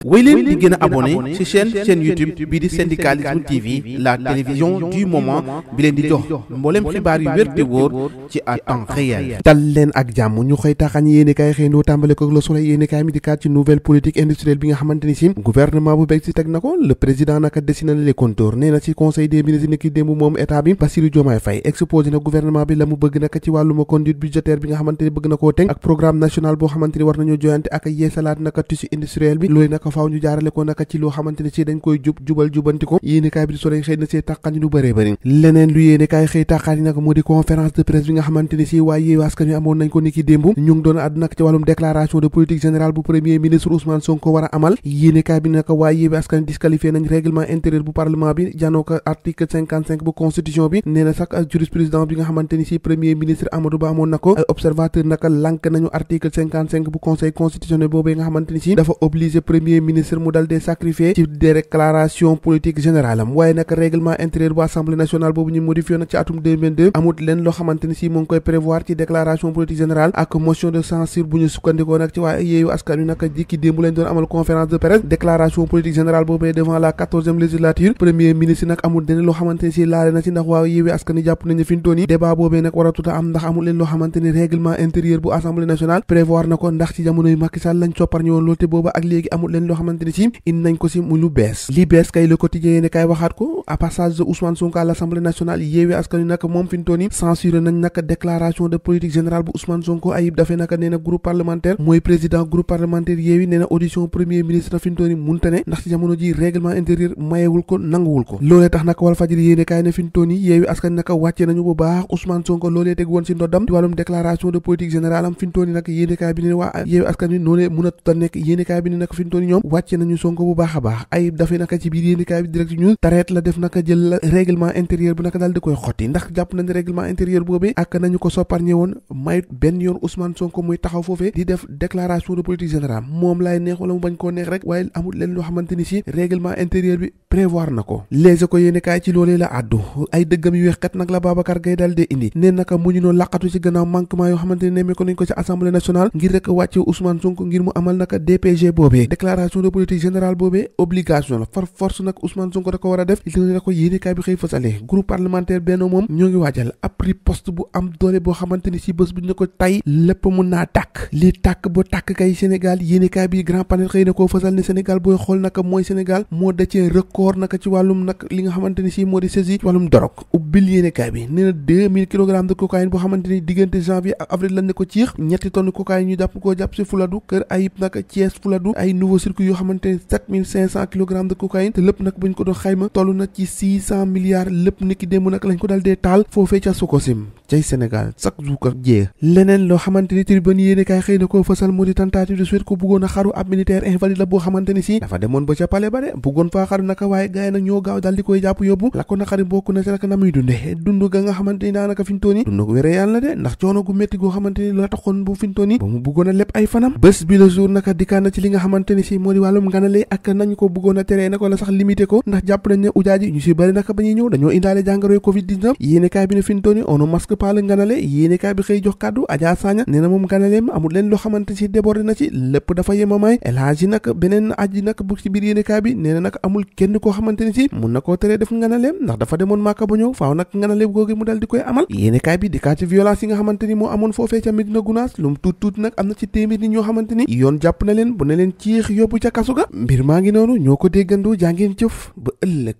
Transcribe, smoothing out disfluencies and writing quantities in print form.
wéy leen di gën a abonné ci chaîne YouTube bii di Syndicalisme TV, la télévision du moment bi leen di jox mboolem xibaar yu wér te wóor ci à temps réel. dal leen ak jàmm ñu xëy taxañ yéenekaay xëy ndoo tàmbale ko Le Soleil yéenekaay mi di kaat ci nouvelle politique industrielle bi nga xamante ni si gouvernement bu beeg si teg na ko. Le président naka dessiné na les contours nee na ci conseil des ministres ni ki démb moom état bi Bassirou Diomaye Faye exposé na gouvernement bi la mu bëgg naka ci wàlluma conduite budgétaire bi nga xamante ni bëgg na koo teg ak programme national boo xamante ni war nañoo joyante ak yeesalaat naka tissu industriel bi loolu naka faaw ñu jaarale ko naka ci loo xamante ni si dañ koy jubal jubanti ko. Yéenekaay bi di Soleil xëy na see tàqañ lu bëree bëri. leneen lu yéenekaay xëy tàqañ nag moo di conférence de presse bi nga xamante ni si waaye Yewwi Askan Wi amoon nañ ko niki démb ñu ngi doon àddu nag ci wàllum déclaration de politique générale bu premier ministre Ousmane Sonko war a amal. Yéenekaay bi naka waaye Yewwi Askan Wi disqualifié nañ règlement intérieur bu parlement bi janoo ko article 55 bu constitution bi nee na sax ak jurisprudence bi nga xamante ni si premier ministre Amadou Ba amoon na ko ay observateur naka lànk nañu article 55 bu conseil constitutionnel boobee nga xamante ni si dafa obligé premier ministre mu dal dee sacrifier ci déclaration politique générale am waaye nag règlement intérieur bu assemblée nationale boobu ñu modifié nag ci atum 2022 amut leen loo xamante ni si mu ngi koy prévoir ci déclaration politique générale ak motion de censure bu ñu sukkandikoo nag ci waaye Yewwi Askan Wi nag jikki démb lañ doon amal conférence de presse déclaration politique générale boobee devant la 14e législature premier ministre nag amul leen loo xamante ni si laale na ci ndax waaw Yewwi Askan Wi jàpp nañu fi ñu toon yi débat boobee nag war a tuta am ndax amul leen loo xamante ni règlement intérieur bu assemblée nationale prévoir na ko ndax ci jamonoy Macky Sall lañ coppar ñu woon loolu te booba ak léegi amul leen loo xamante ni si indi nañ ko si mu lu bees li bees kay Le Quotidien ne kay waxaat ko à passage de Ousmane Sonko à l'Assemblée nationale Yewwi Askan Wi nag moom fi ñu toon yi censuré nañ nag déclaration de politique générale bu Ousmane Sonko Ayib dafee naka nee na groupe parlementaire mooy président groupe parlementaire Yewwi nee na audition premier ministre fi ñu toon yi munta ne ndax ci jamono ji règlement intérieur mayewul ko nanguwul ko loolee tax nag Walfadjri yéene kaay ne fi ñu toon yi Yewwi Askan Wi nag wàcce nañu bu baax Ousmane Sonko loolee teg woon si ndoddam ci wàllum déclaration de politique générale am fi ñu toon yi nag yéene kaay bi ne waa Yewwi Askan Wi noonee mun a tuta nekk yéene kaay bi ne nag fi ñu toon yi ñoom wàcce nañu Sonko bu baax a baax Ayib dafee naka ci biir yéene kaay bi direct news tareet la def naka jël règlement intérieur bu naka daal di koy xotti ndax jàpp nañ règlement intérieur boobee ak nañu ko sopparñe woon mayut benn yoon Ousmane Sonko muy taxaw foofee di def déclaration de politique générale moom laay neex wala mu bañ koo neex rek waaye amul leen loo xamante ni si règlement intérieur bi prévoir na ko léegi ko yéene kaay ci loolee la àddu ay dëggam yu weexkat nag la Babacar Gaye daal di indi ne naka mu ñu noonu laqatu ci gannaaw manquement yoo xamante ni nemmee ko nañ ko ci assemblée nationale ngir rek wàcce Ousmane Sonko ngir mu amal naka DPG boobee déclaration de politique générale boobee obligation la par force nag Ousmane Sonko da ko war a def li la ko yéene kaay bi xëy fasale groupe parlementaire Benno moom ñoo ngi waajal ab riposte bu am doole boo xamante ni si bés bu ñu ko tay lépp mun naa tàkk li tàkk ba tàkk kay Sénégal yéene kaay bi grand panel xëy na koo fasal ne Sénégal booy xool naka mooy Sénégal moo dacee record naka ci wàllum nag li nga xamante ni si moo di saisi ci wàllum dorog ubbil yéene kaay bi nee na 2000 kilogrammes de cocaïne boo xamante ni diggante janvier ak avril lañ ne ko ciix ñetti tonnes cocaïne ñu jàpp si Fuladu kër Ayib nag Thiès Fuladu ay nouveau circuit yoo xamante ni 7500 kilogrammes de cocaïne te lépp nag buñ ko doon xayma toll na ci 600 milliards lépp niki démb nag lañ ko dal dee taal foofee ca Sococim cay Sénégal chaque jour ko jee leneen loo xamante ni tribune yéene kaay xëy na koo fasal moo di tentative de suite ko bëggoon a xaru ab militaire invalide la boo xamante ni si dafa demoon ba ca palais ba de bëggoon faa xaru naka waaye gars yi nag ñoo gaaw daal di koy jàpp yóbbu la ko naqari bokk na si rek na muy dund ga nga xamante ni daanaka fi ñu toon yi dund gu wéree yàlla de ndax coono gu métti goo xamante ni la taxoon bu fi ñu toon yi ba mu bëggoon a lépp ay fanam bés bi le jour naka dikkaan na ci li nga xamante ni si moo di wàllum nganale ak nañ ko bëggoon a teree nag wala sax limité ko ndax jàpp nañ ne ujaaji ñu si bëri naka ba ñuy ñëw dañoo indaale jàngoroy covid 19 yéene kaay bi ne fi ñu toon yi on ne masque pas le nganale yéene kaay bi xëy jox kàddu Adja Sagna nee na moom nganaleem amul leen loo xamante si débordé na ci lépp dafa yemamaay El Hadji nag beneen aji nag bu ci biir yéene kaay bi nee na nag amul kenn koo xamante ni si mun na koo teree def nganaleem ndax dafa demoon Màkka ba ñëw faaw nag nganaleem googu mu dal di koy amal yéene kaay bi di kaa ci violence yi nga xamante ni moo amoon foofee ca Medina Gounass lu mu tuut nag am na ci téeméer nit ñoo xamante ni yoon jàpp na leen bu ne leen ciix yóbbu ca kasu ga mbir maa ngi noonu ñoo ko déggandoo jàngeen jëf ba ëllëg